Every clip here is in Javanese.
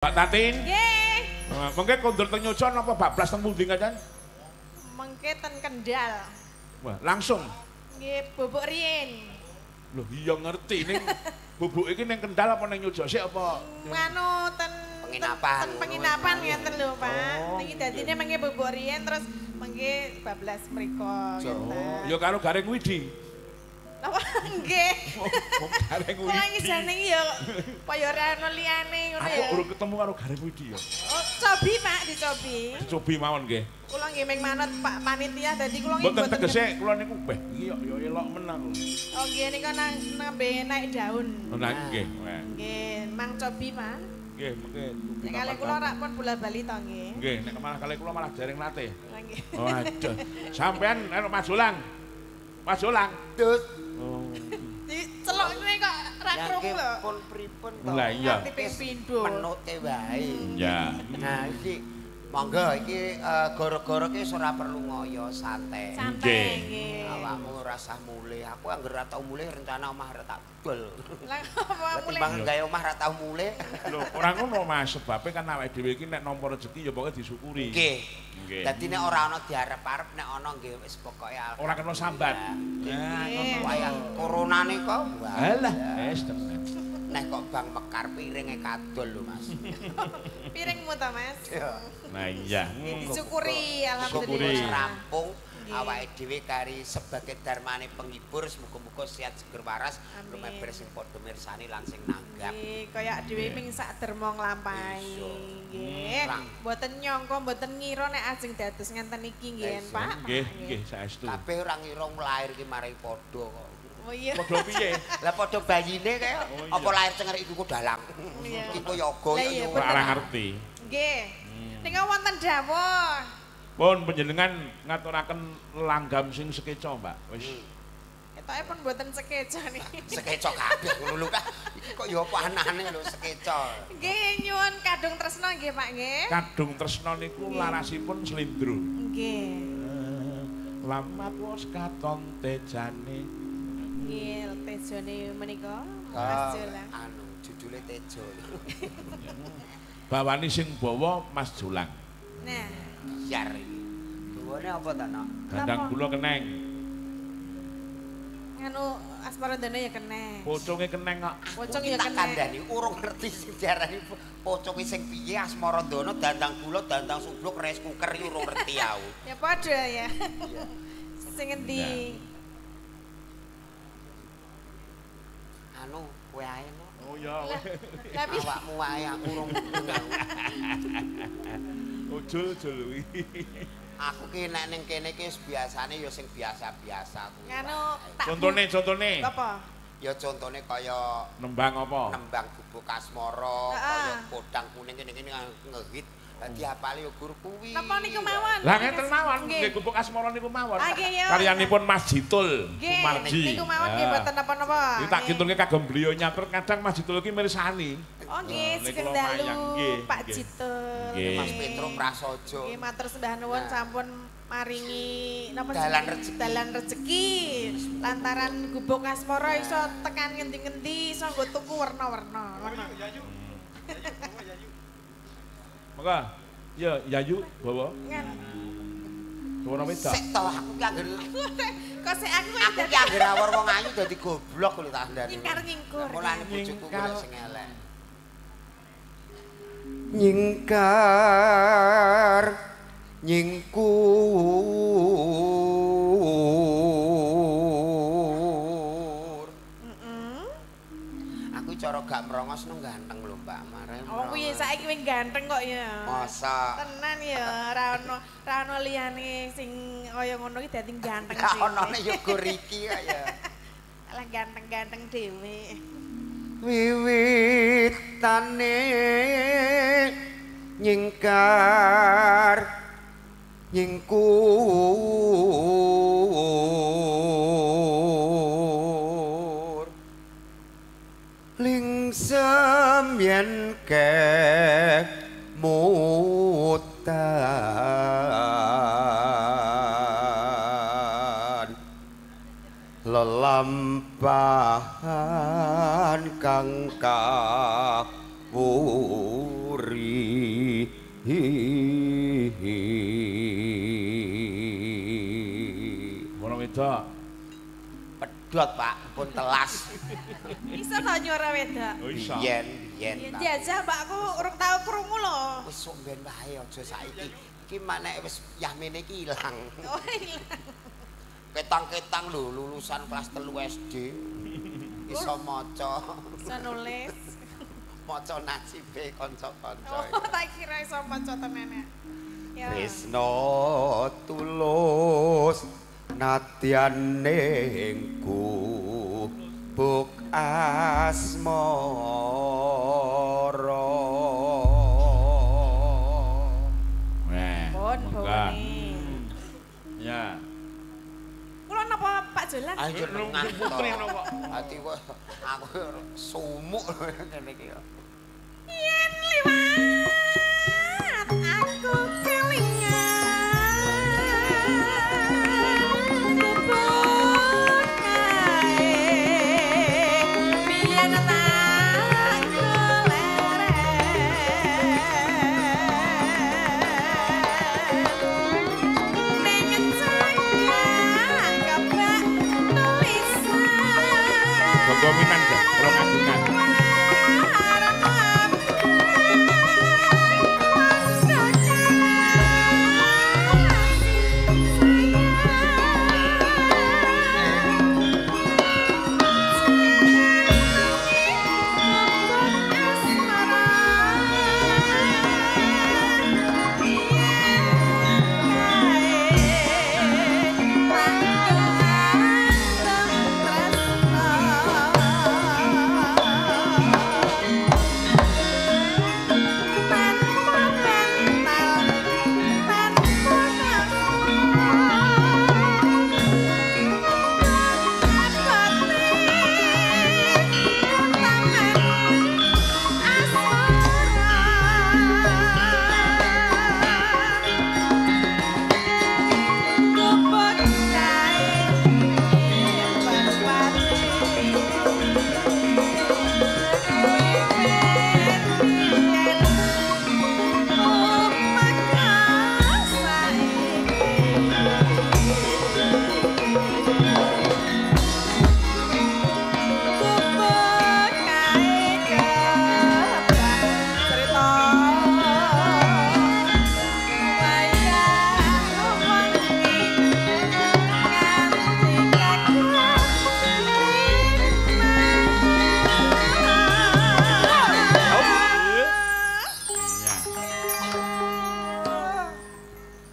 Mbak Tatin. Nggih. Mengke kondur teng Nyojo napa bablas teng pundi kacan? Mengke ten Kendal. Wah, langsung. Nggih, bubuk riyin. Loh, iya ngerti ning bubuk iki ning Kendal apa ning Nyojo sik apa? Nganu ten penginapan. Ten penginapan ngeten lho, Pak. Oh, niki dadine mengke bubuk riyin terus mengke bablas mriko ngeten. Ya karo Gareng Widi. Napa nggih? Gareng Widi. Kula iki jane ya kaya ora ono liyane ngono ya. Aku urung ketemu karo Gareng Widi ya. Oh, cobi Pak, dicobi. Dicobi mawon nggih. Kula nggih mung manut Pak panitia dadi kula nggih mboten tegese kula niku beh iki yo elok men aku. Oh nggih niku nang nembe naik daun. Nah nggih. Nggih, mang cobi Pak. Nggih, mengke. Nek kalih kula rak pun bola-bali to nggih. Nggih, nek malah kalih kula malah dereng nate. Nggih. Oh aduh. Sampean anu Mas Jolang. Mas Jolang. Dus. Oh. Dicelok ngene kok ra krungu lho. Pun pripun to? Lah iya. Ngerti ping pindho. Menute wae. Ya. Nah iki monggo iki gara-gara ki ora perlu ngoyo santai. Santai nggih. Awakmu ora usah mulih. Aku anggere ora tau mulih rencana omah ora tak dol. Lah apa mulih? Timbang gawe omah ora tau mulih. Lho ora ngono Mas, sebabe kan awake dhewe iki nek nampa rezeki ya pokoke disyukuri. Nggih. Dadi nek ora ana diarep-arep nek ana nggih wis pokoke ora kena sambat. Nah, ngono wayah coronane kok. Alah, wis tenan. Nek kok Bang Mekar piringe kadol lho Mas. Piringmu ta Mas? Nah iya. Disyukuri alhamdulillah. Rampung awake dhewe kari sebagai darmane penghibur muga-muga sehat seger waras lumeber sing padha mirsani lan sing nanggap. Nggih, kaya dhewe ming sak derma nglampahi. Nggih. Mboten nyangka mboten ngira nek ajeng dados ngenten iki nggih Pak. Nggih, nggih saestu. Kabeh ora ngira lahir ki marai padha kok. Oh iya. Padha piye? Lah padha bayine kaya apa lahir cenger iku ku dalang. Iki ku yoga ya ora ngerti. Nggih. Nika wonten dawuh. Pun panjenengan ngaturaken langgam sing sekeca, Mbak. Wis. Ketoke pun mboten sekeca niki. Sekeca kabeh ngono lho Kak. Iki kok ya apa anane lho sekeca. Nggih, nyuwun Kadung Tresna nggih, Pak nggih. Kadung Tresna niku larasipun slendro. Nggih. Lamat wis katon tejane. Nggih, tejane menika Mas Jolang. Anu, judule Tejo. Bawani sing bawa Mas Jolang. Nah, siar iki. Bawane apa ta, Nok? Dandang kula keneng. Nganu Asmarandana ya keneng. Poconge keneng kok. Pocong ya keneng. Tak kandhani urung ngerti sing diarani poconge sing piye Asmarandana dandang gula, dandang subluk, rice cooker iki urung ngerti aku. Ya padha ya. Sing endi? Anu kowe ae no. Oh iya. Tapi awakmu wae aku urung mudeng aku. Ujul-ujul kuwi. Aku ki nek ning kene ki biasane ya sing biasa-biasa kuwi. Nganu tak contone. Apa? Ya contone kaya nembang apa? Nembang Gubuk Asmara, kaya Podang Kuning kene-kene ngehit. Dadi apale ya gur kuwi. Napa niku mawon? Lah ngeten mawon, nggih Gubuk Asmara niku mawon. Karyanipun Mas Jitul Sumarji. Niku mawon nggih mboten napa-napa. Iki tak kitulke kagem beliau nyatur kadang Mas Jitul iki mirsani. Oh nggih, sugeng dalu Pak Jitul. Mas Petro Prasojo. Nggih matur sembah nuwun sampun maringi napa dalan rejeki lantaran Gubuk Asmara iso tekan ngendi-ngendi iso nggo tuku werna-werna. Ngono. Monggo. Ya, Yayu bawa. Bawa wedok. Sik to aku ki anggere kok sik aku ki anggere awor wong ayu dadi goblok lho tak andani. Nyingkar-nyingkur. Mulane bojoku golek sing elek. Nyingkar nyingkur. Aku cara gak merongos nang ganteng lho Mbak Mare. Oh kuwi saiki wis ganteng kok ya. Masa. Tenan ya, ora ono liyane sing kaya ngono iki dadi ganteng sih. Onone ya gur iki kok ya. Alah ganteng-ganteng dhewe. Wiwitane nyingkar nyingkur lingsem yen kemutan lelampahan kang kawuri. Wedok. Pedhot, Pak, pun telas. Iso to nyuara wedok? Oh iso. Biyen, biyen. Diajak mbakku urung tau krungu lho. Wis sok ben wae aja saiki. Iki manek wis yahmene iki ilang. Oh ilang. Ketang-ketang lho lulusan kelas 3 SD. Iso maca. Iso nulis. Maca nasibe kanca-kanca. Oh, tak kira iso maca tenan. Ya. Tresno tulus nadyan ning gubuk asmara. Weh. Pun bawane. Ya. Kula napa Pak Jolan? Ayo jenengan Putri napa? Ati kok aku sumuk ngene iki. Yen liwat aku kelingan gubuk kae biyen tak goleren ning cakak kebak tulisan. Monggo minan, kula kagungan.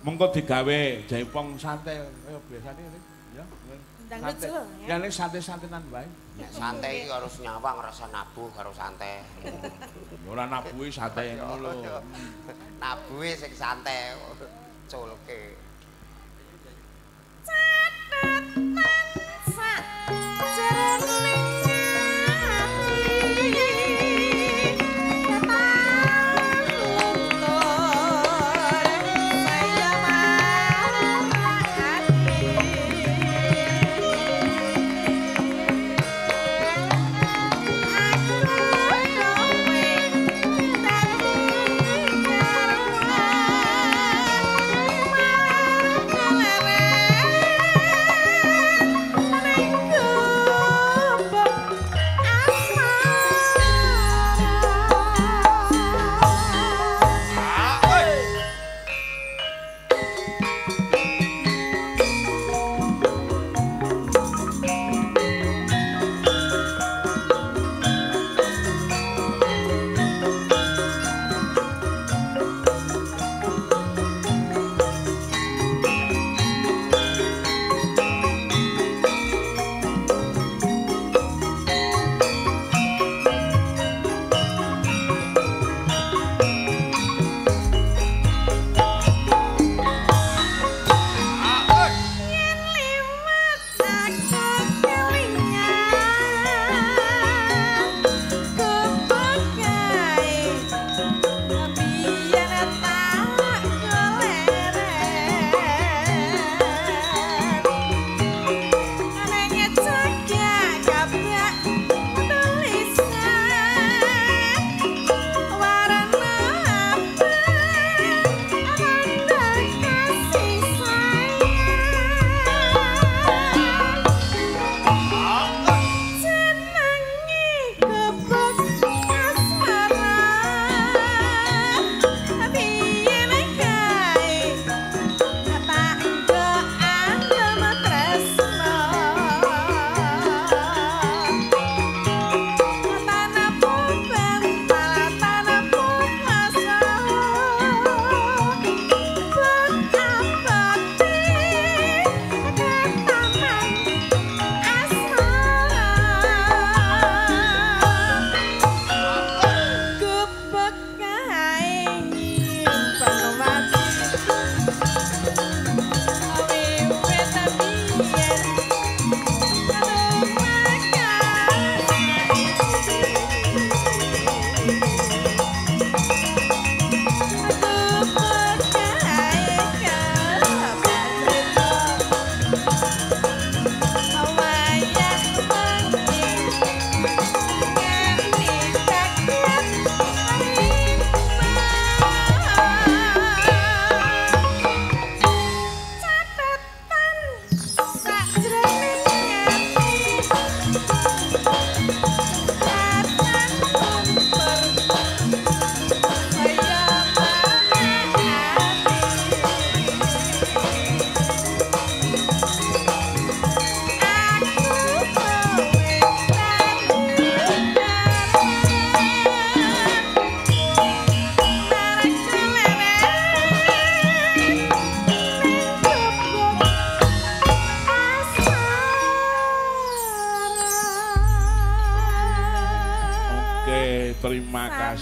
Mengko digawe jaipong santai kaya biasane ini ya. Dangdut ya. Ya ning santai-santainan wae. Nek santai iki harus nyawang rasa nabuh karo santai. Ora nabuhe santai ngono lho. Nabuhe sing santai culke. Catetan sak jroning ati. Aku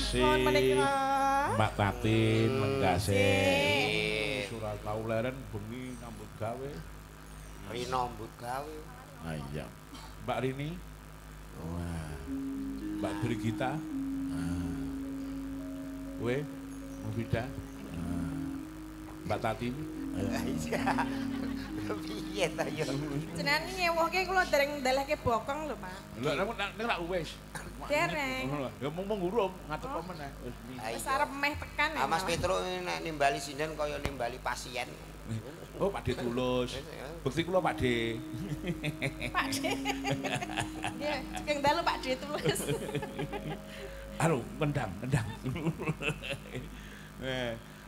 Kasih. Mbak Tatin lenggase. Ora tau leren bengi nyambut gawe. Rino mbut gawe. Ah iya. Mbak Rini. Wah. Mbak Brigita. Kowe Mufida. Mbak Tatin. Iya. Piye ta yo? Jenengan nyewohke kula dereng ndelehke bokong lho, Pak. Lha nek rak wis. Dereng. Ya mung urung ngadep meneh. Wis arep meh tekan ya. Mas Petro nek nimbali sinden kaya nimbali pasien. Oh, Pak De tulus. Bekti kula Pak De. Pak De. Nggih, sugeng dalu Pak De tulus. Halo, ngendang, ngendang.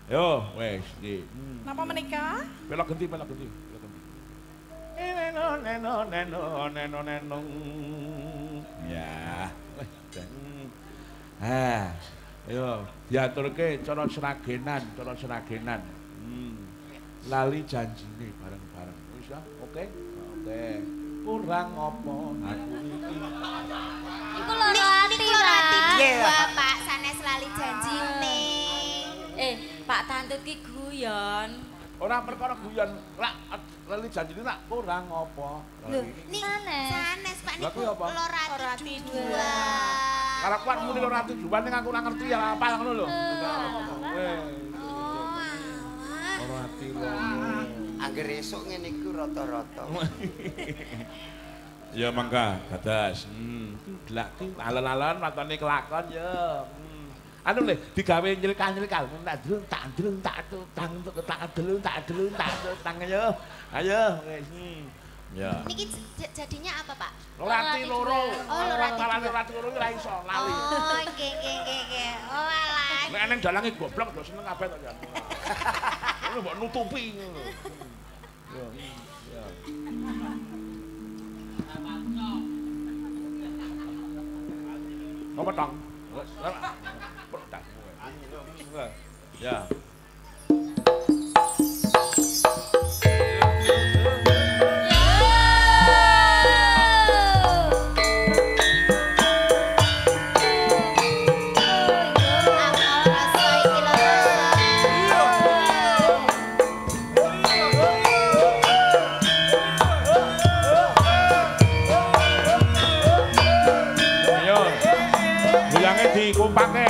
Yo, wes iki. Napa menika? Pelok genti, pelok genti, pelok genti. Neno neno neno neno neno. Ya. Ah, yo diaturke cara sragenan, cara sragenan. Lali janjine bareng-bareng. Wis ya, oke? Oke. Kurang apa aku iki? Iku loro ati, Pak. Pak, sanes lali janjine. Pak Tantut ki guyon. Ora perkara guyon, lak lali janjine lak kurang apa. Lho, sanes Pak niku loro ati dua. Karep kuat muni loro ati dua ning aku ora ngerti ya apa ngono lho. Oh, loro ati loro. Angger esuk ngene iku rata-rata. Ya mangga, dadas. Delak ki alon-alon watone kelakon ya. Anu le digawe nyelkal-nyelkal tak delung tak delung tak tang tak delung tak delung tak tang ayo. Ayo wis. Ya. Niki jadinya apa, Pak? Loro loro. Oh, loro ati loro ora iso lali. Oh, nggih nggih nggih nggih. Oh, alah. Nek eneng dalange goblok kok seneng kabeh to ya. Ngono mbok nutupi ngono. Yo. Ya. Apa tong? Ya. Ayo. Goyange dikumpake.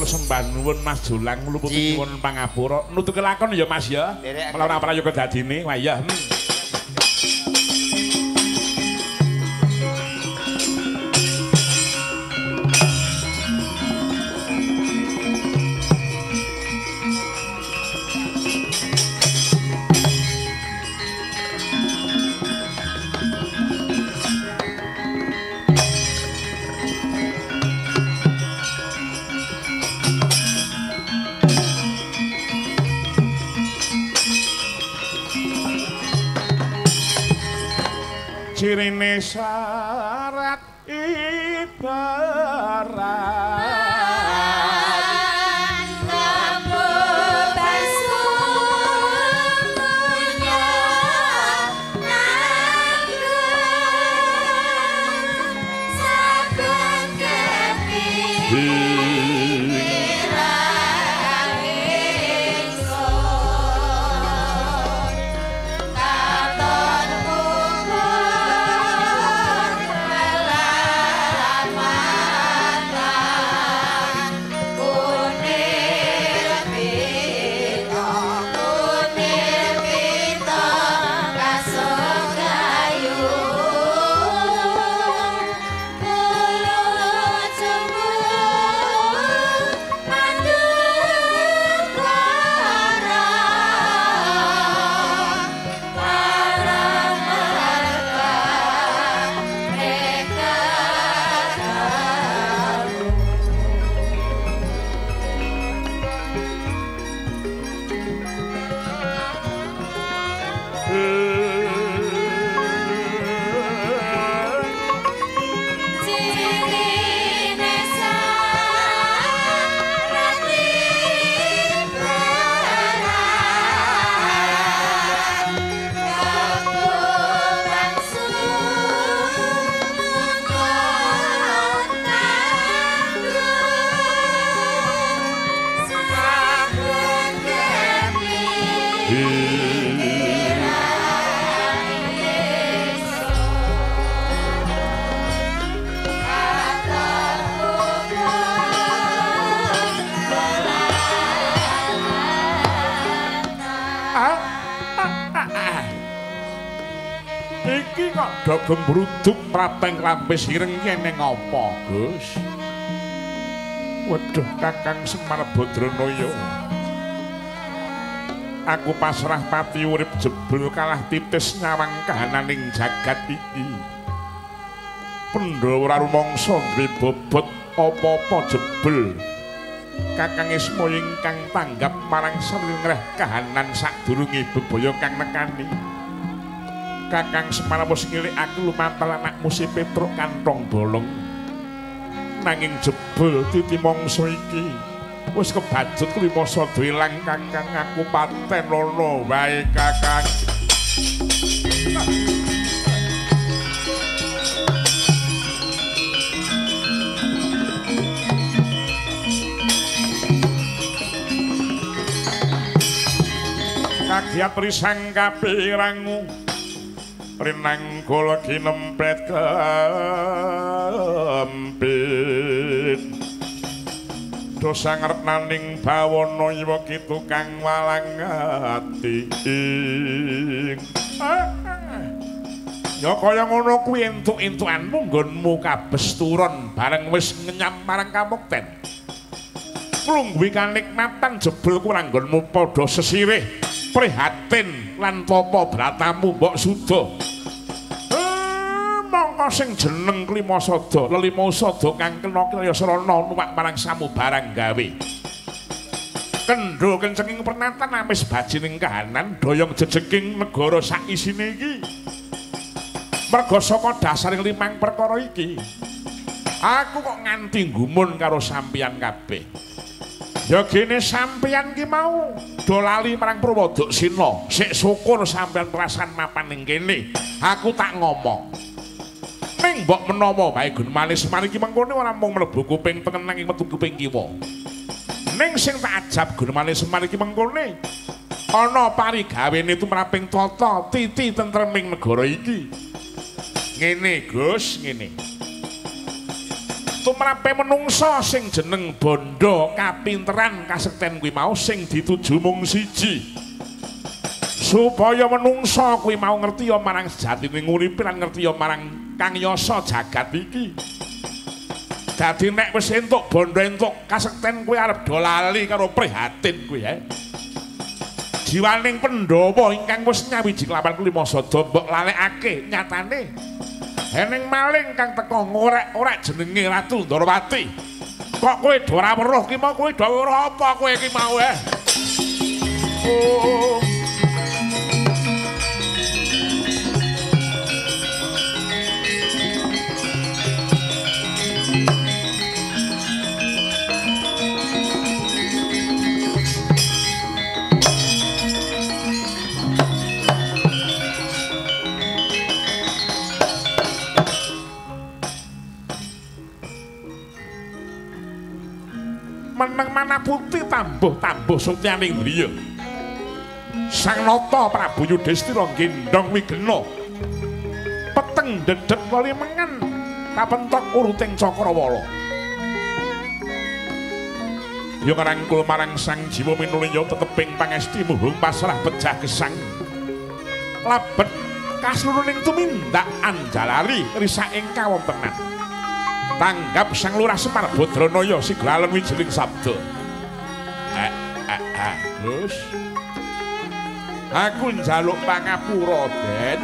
sembah nuwun Mas Jolang mlumput nyuwun pangapura. Nutuke lakon ya Mas ya. Melawan prayoga dadine. Wah iya. Cirine syarat ibarat Iki kok do gembruduk mrapeng rampis ireng yen apa, Gus? Waduh, Kakang Semar Badranaya. Aku pasrah pati urip jebul kalah titis nyawang kahananing jagat iki. Pandhawa ora rumangsa duwe bobot apa-apa jebul. Kakang Isma ingkang tanggap marang sringreh kahanan sadurunge bebaya kang nekani. Kakang Semar wis ngilik aku lumantar anakmu si Petruk kantong bolong. Nanging jebul titi mangsa iki wis kebacut klima sada ilang Kakang, aku paten ana wae Kakang. Kagiat risang kapirangu rinanggul kinempet kempit dosa ngertnaning bawana iwa ki tukang walang ati. Ya kaya ngono kuwi entuk-entukanmu nggonmu kabesturon bareng wis ngenyam marang kamukten. Nglungguhi kanikmatan jebul kurang nggonmu padha sesirih prihatin lan tapa bratamu mbok suda. Mongko sing jeneng Klimasada lelima usada kang kena kaya srana nuwak marang samubarang gawe. Kendho kencenging pernatan amis bajining kahanan doyong jejeking negara sak isine iki. Merga saka dasaring limang perkara iki, aku kok nganti gumun karo sampeyan kabeh. Ya gene sampeyan ki mau do lali marang Purwodaksina, sik syukur sampeyan perasan mapan ning kene. Aku tak ngomong. Ning mbok menawa wae Gunmane Semar iki mengkone ora mung mlebu kuping tengen nanging metu kuping kiwa. Ning sing tak ajab Gunmane Semar iki mengkone ana parigawene tumraping tata titi tentreming negara iki. Ngene Gus, ngene. Tumrape menungsa sing jeneng bondo kapinteran kasekten kuwi mau sing dituju mung siji. Supaya menungsa kuwi mau ngerti ya marang sejatine nguripi lan ngerti ya marang Kang Yasa jagat iki. Dadi nek wis entuk bondo entuk kasekten kuwi arep do lali karo prihatin kuwi ya. Jiwaning Pandhawa ingkang wis nyawiji kelawan kelima sada mbok lalekake nyatane eneng maling kang teka ngorek-orek jenenge Ratu Ndorowati. Kok kowe do ora weruh ki mau kowe do weruh apa kowe iki mau eh? Oh. Meneng manah putih tambuh-tambuh sutyaning griya. Sang Nata Prabu Yudhistira gendhong wigena. Peteng dedet wali mengen kapentok uruting cakrawala. Ya ngrangkul marang Sang Jiwa minulya teteping pangesti muhung pasrah pejah gesang. Labet kasluruning tumindak anjalari risaking kawontenan. Tanggap Sang Lurah Semar Badranaya sigralen wijiling sabda. Gus. Aku njaluk pangapura, Den.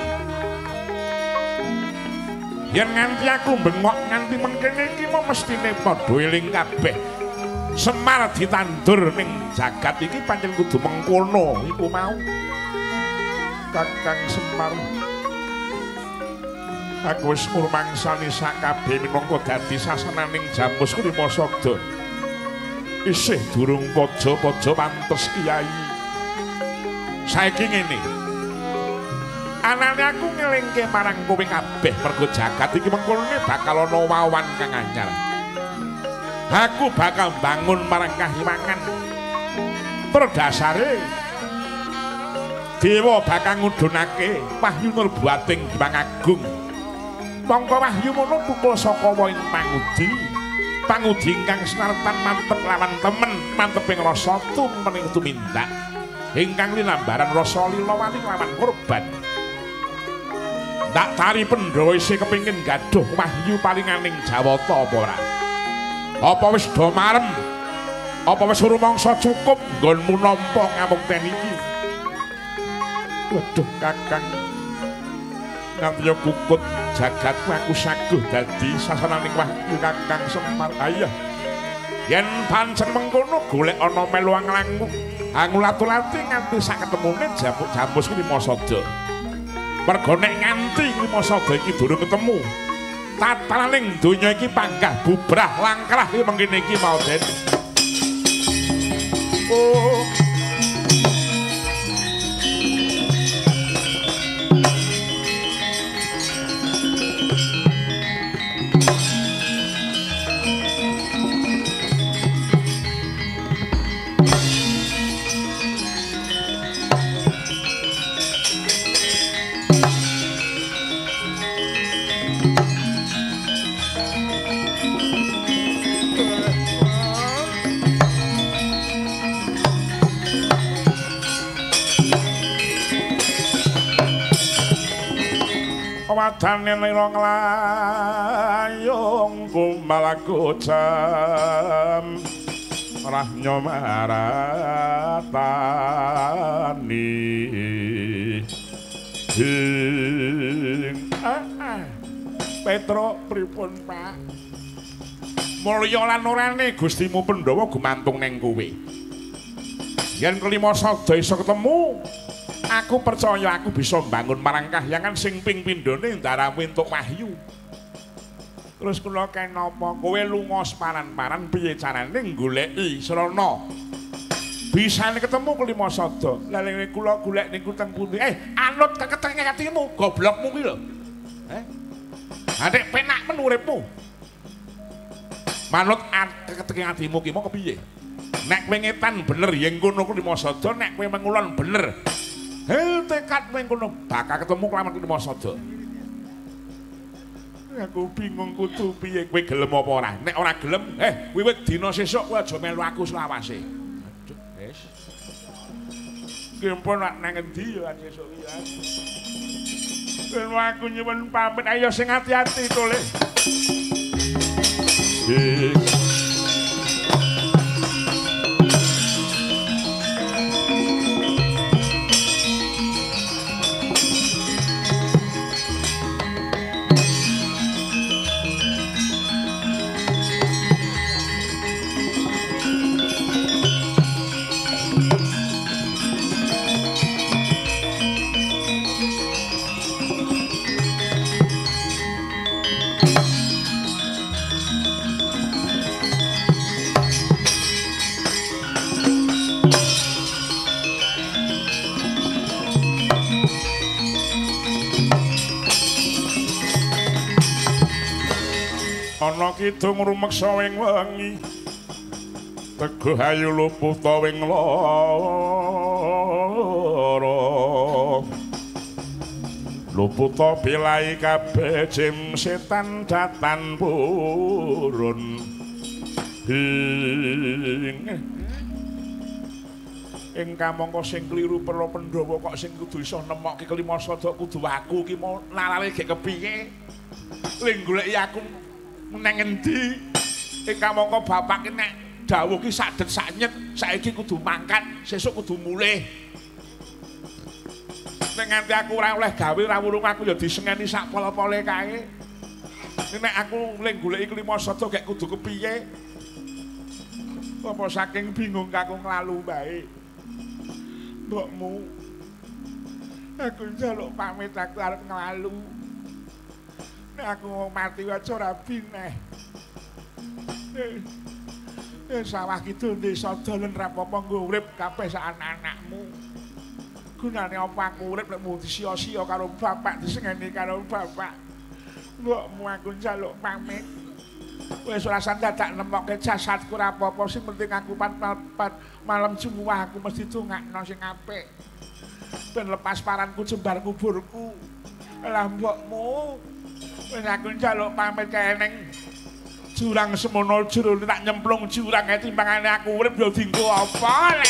Yen nganti aku bengok nganti mengkene iki mau mestine padha eling kabeh. Semar ditandur ning jagat iki pancen kudu mengkono iku mau. Kakang Semar, aku wis ngrumangsani sak kabeh minangka dadi sasananing jamus kelima sada. Isih durung paja-paja pantes kiai. Saiki ngene. Anane aku ngelingke marang kowe kabeh mergo jagat iki mengkolone bakal ana wawan kang anyar. Aku bakal bangun marang kahyangan. Perdasare dewa bakal ngudhunake wahyu nurbuating Hyang Agung. Mongko wahyu mono pukul saka ing pangudi. Pangudi ingkang sinartan mantep lawan temen, manteping rasa tumening tumindak. Ingkang linambaran rasa lila wali lawan korban. Ndak tari Pandhawa isih kepingin gaduh wahyu palinganing Jawata apa ora? Apa wis do marem? Apa wis rumangsa cukup nggonmu nampa ngamukten iki? Waduh Kakang, nganti kukut jagatku aku saguh dadi sasananing wahyu Kakang Semar. Ayah, yen pancen mengkono golek ana melu anglangu angulatu-lati nganti sak ketemune jamus lima sada. Mergo nek nganti lima sada iki durung ketemu, tatananing donya iki panggah bubrah langkrah iki mengkene iki mau Den. Oh. Wadane nira nglayung kumalaku jam rahnyo maratani hing Petro pripun Pak? Mulya lan orane Gustimu Pandhawa gumantung ning kowe. Yen kelima sada iso ketemu, aku percaya aku bisa mbangun marang kahyangan sing ping pindhone ndaramu entuk wahyu. Terus kula kenapa kowe lunga separan-paran piye carane goleki srana? Bisane ketemu kelima sada. Lah lene kula golek niku teng pundi? Anut keketenge atimu, goblokmu kuwi lho. Nek penak men uripmu. Manut keketenge atimu ki mau kepiye? Nek kowe ngetan bener yen kono kelima sada, nek kowe mengulon bener. Hei tekad mengkono bakal ketemu kelawan kelima sada. Aku bingung kudu piye. Kowe gelem apa ora? Nek ora gelem, wiwit dina sesuk kowe aja melu aku selawase. Aduh, wis. Ki mpun nang endi ya sesuk iki ya. Ben aku nyuwun pamit, ayo sing ati-ati to, Le. Ana kidung rumeksa ing wengi, teguh ayu luputa ing lara. Luputa bilai kabeh jim setan datan purun. Ing kamangka sing kliru perlu Pandhawa kok sing kudu iso nemokke kelima sada kudu aku ki mau nalare gek kepiye? Le goleki aku nang endi? Ing kamangka bapak ki nek dawuh ki sadet saknyet, saiki kudu mangkat, sesuk kudu mulih. Nek nganti aku ora oleh gawe ora wurung aku ya disengeni sak pol-pole kae. Nek aku le goleki kelima sada gek kudu kepiye? Apa saking bingung aku nglalu bae. Mbokmu, aku njaluk pamit aku arep nglalu. Nek aku mati aja rabi neh. Sawah kidul desa dolen ra apa-apa nggo urip kabeh sak anak-anakmu. Gunane apa aku urip nek mung disia-sia karo bapak, disengeni karo bapak. Mbokmu aku njaluk pamit. Wis ora usah dadak nemokke jasadku ora apa-apa, sing penting aku malam Jumat aku mesti dongakno sing apik. Ben lepas paranku jembar kuburku. Lah mbokmu, wis aku njaluk pamit kae ning jurang semono jero tak nyemplung jurang kae timbangane aku urip ya dienggo apa le.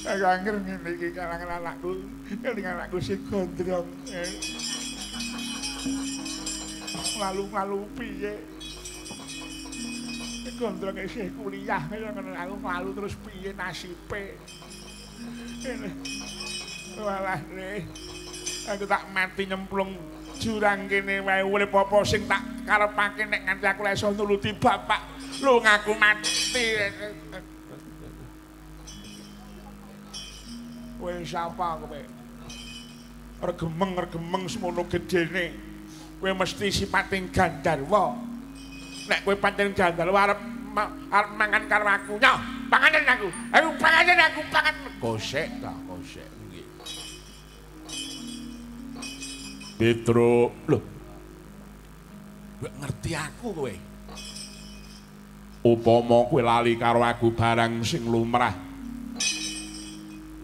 Aku angger ngene iki kalangan anakku, kelingan anakku sing gondrong. Lalu-lalu piye? Gondrong isih kuliah kaya ngono aku lalu terus piye nasibe? Walah le. Aku tak mati nyemplung jurang kene wae urip apa sing tak karepake nek nganti aku iso nuruti bapak. Lho ngaku mati. Kowe sapa kowe? Regemeng-regemeng semono gedene. Kowe mesti sipating Gandharwa. Nek kowe pancen Gandharwa arep mangan karo aku. Nyoh, panganen aku. Ayo panganen aku, pangan. Kosek ta, kosek nggih. Petro, lho. Kowe ngerti aku kowe? Upama kowe lali karo aku barang sing lumrah.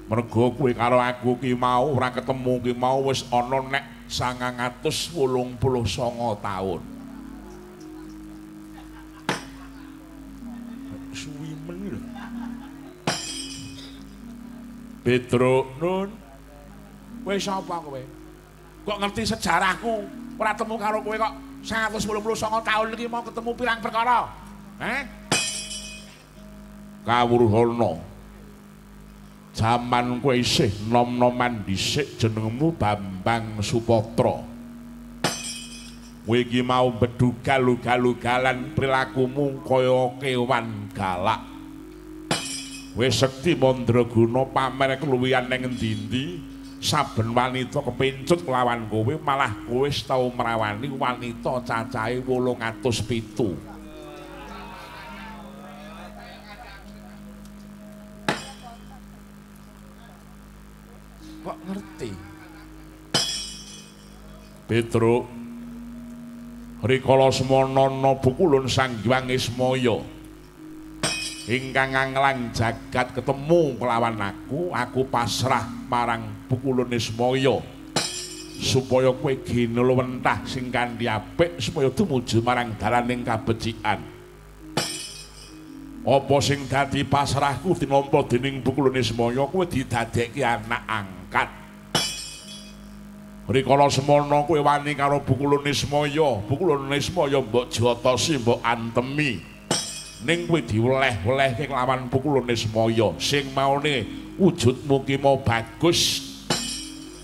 Mergo kowe karo aku ki mau ora ketemu ki mau wis ana nek 989 taun. Suwi men lho. Petro, Nun. Kowe sapa kowe? Kok ngerti sejarahku? Ora temu karo kowe kok 989 taun iki mau ketemu pirang perkara? Heh? Kawruhana. Jaman kowe isih nom-noman dhisik jenengmu Bambang Supatra. Kowe iki mau bedugal-ugal-ugalan prilakumu kaya kewan galak. Kowe sekti mandraguna pamer keluwihan ning endi-endi, Saben wanita kepencut kelawan kowe, malah kowe wis tau merawani wanita cacahe 807. Kok ngerti? Petruk, rikala semana ana Bukulun Sang Hyang Ismaya ingkang nganglang jagat ketemu kelawan aku, aku pasrah marang Bukulun Ismaya supaya kowe ginulwentah sing kanthi apik supaya tumuju marang dalaning kabecikan. Apa sing dadi pasrahku tinampa dening Bukulun Ismaya, kowe didadekke anak angkat. Rikala semana kowe wani karo Bukulun Ismaya, Bukulun Ismaya mbok jotosi, mbok antemi. Ning kowe diweleh-welehke kelawan Bukulun Ismaya sing maune wujudmu ki mau bagus,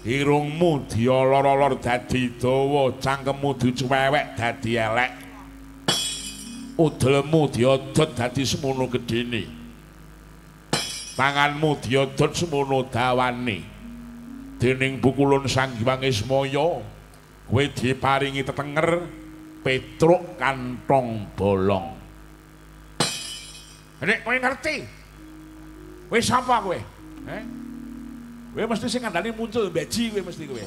irungmu diolor-olor dadi dawa, cangkemmu dicuwewek dadi elek, udelmu diodot dadi semono gedene, tanganmu diodot semono dawane. Dening Bukulun Sang Hyang Ismaya kowe diparingi tetenger Petruk kantong bolong. Nek kowe ngerti, kowe sapa kowe? Eh? Kowe mesti sing ngandani muncul beji kowe mesti kowe.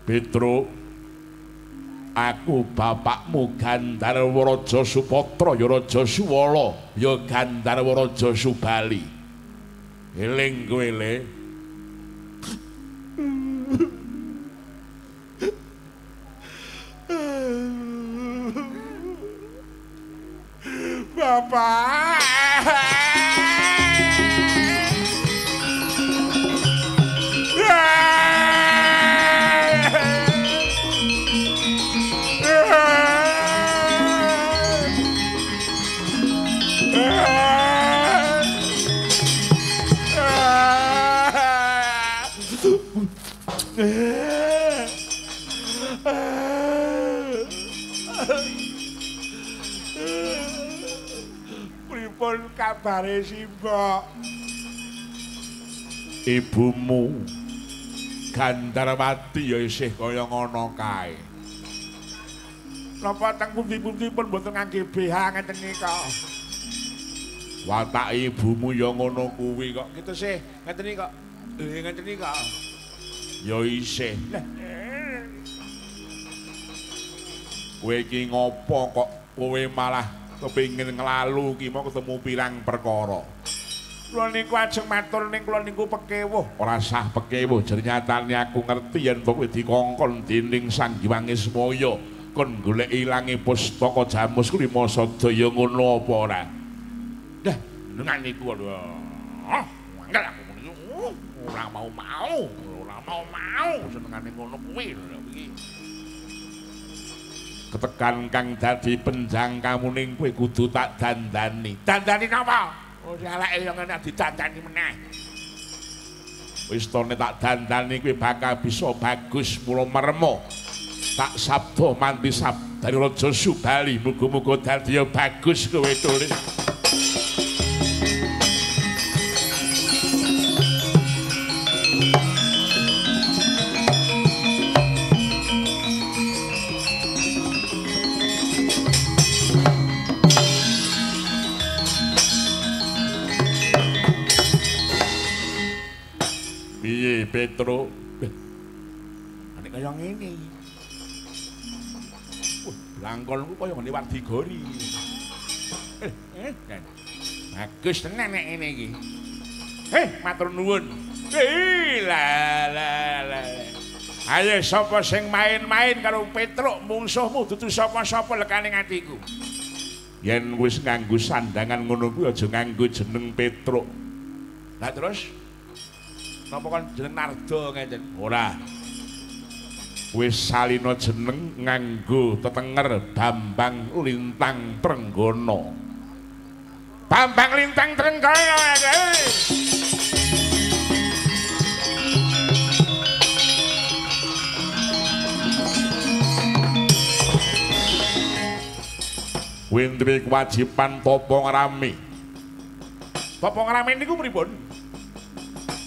Petruk, aku bapakmu Gandharwa Raja Supatra ya Raja Suwala ya Gandharwa Raja Subali. Eling kowe le. Bapak. Pripun kabare Simbok? Ibumu Gandharwati ya isih kaya ngono kae. Napa teng pundi-pundi pun mboten ngangge BH ngeten nika? Watak ibumu ya ngono kuwi kok. Gitu sih, ngeten iki kok. Ngeten iki kok. Ya isih. Kowe iki ngopo kok kowe malah kepengin nglalu ki mau ketemu pirang perkara. Kula niku ajeng matur ning kula niku pekewuh. Ora sah pekewuh, jernyatane aku ngerti yen kowe dikongkon dening Sang Hyang Ismaya kon golek ilange pustaka Jamus Klima Sadaya ngono apa ora? Dah, dengan niku lho. Mangkel aku niku ora mau-mau, ora mau-mau senengane ngono kuwi lho iki. Ketekan kang dadi penjang kamuning kowe kudu tak dandani. Dandani napa? Ora eleke yo ngene didandani meneh. Wis tone tak dandani kowe bakal bisa bagus mula mermo. Tak sabda manti sabdane Raja Subali, muga-muga dadi bagus kowe tulis. Piye Petruk? Nek kaya ngene. Wah, blangkonku kaya ngene Wardigori. Bagus tenan nek ngene iki. Matur nuwun. La la la. Ayo sapa sing main-main karo Petruk mungsuhmu dudu sapa-sapa lekane atiku. Yen wis nganggo sandangan ngono kuwi aja nganggo jeneng Petruk. Lah terus napa kon jeneng Nardo ngeten? Ora. Wis salina jeneng nganggo tetenger Bambang Lintang Trenggono. Bambang Lintang Trenggono. Kuwi duwe kewajiban tapa ngrame. Tapa ngrame niku pripun?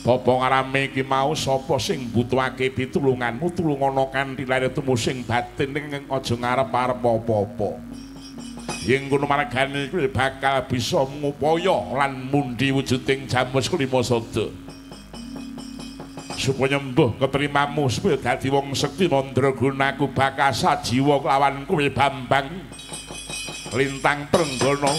Bapa ngarame iki mau sapa sing mbutuhake pitulunganmu tulungana kanthi lahir tumusing batin ning aja ngarep-arep apa-apa. Yen kono margane kuwi bakal bisa ngupaya lan mundi wujuding jamus kelima sada. Supaya mbuh ketrimamu supaya dadi wong sekti mandraguna aku bakal sajiwa kelawan kowe Bambang Lintang Trenggana.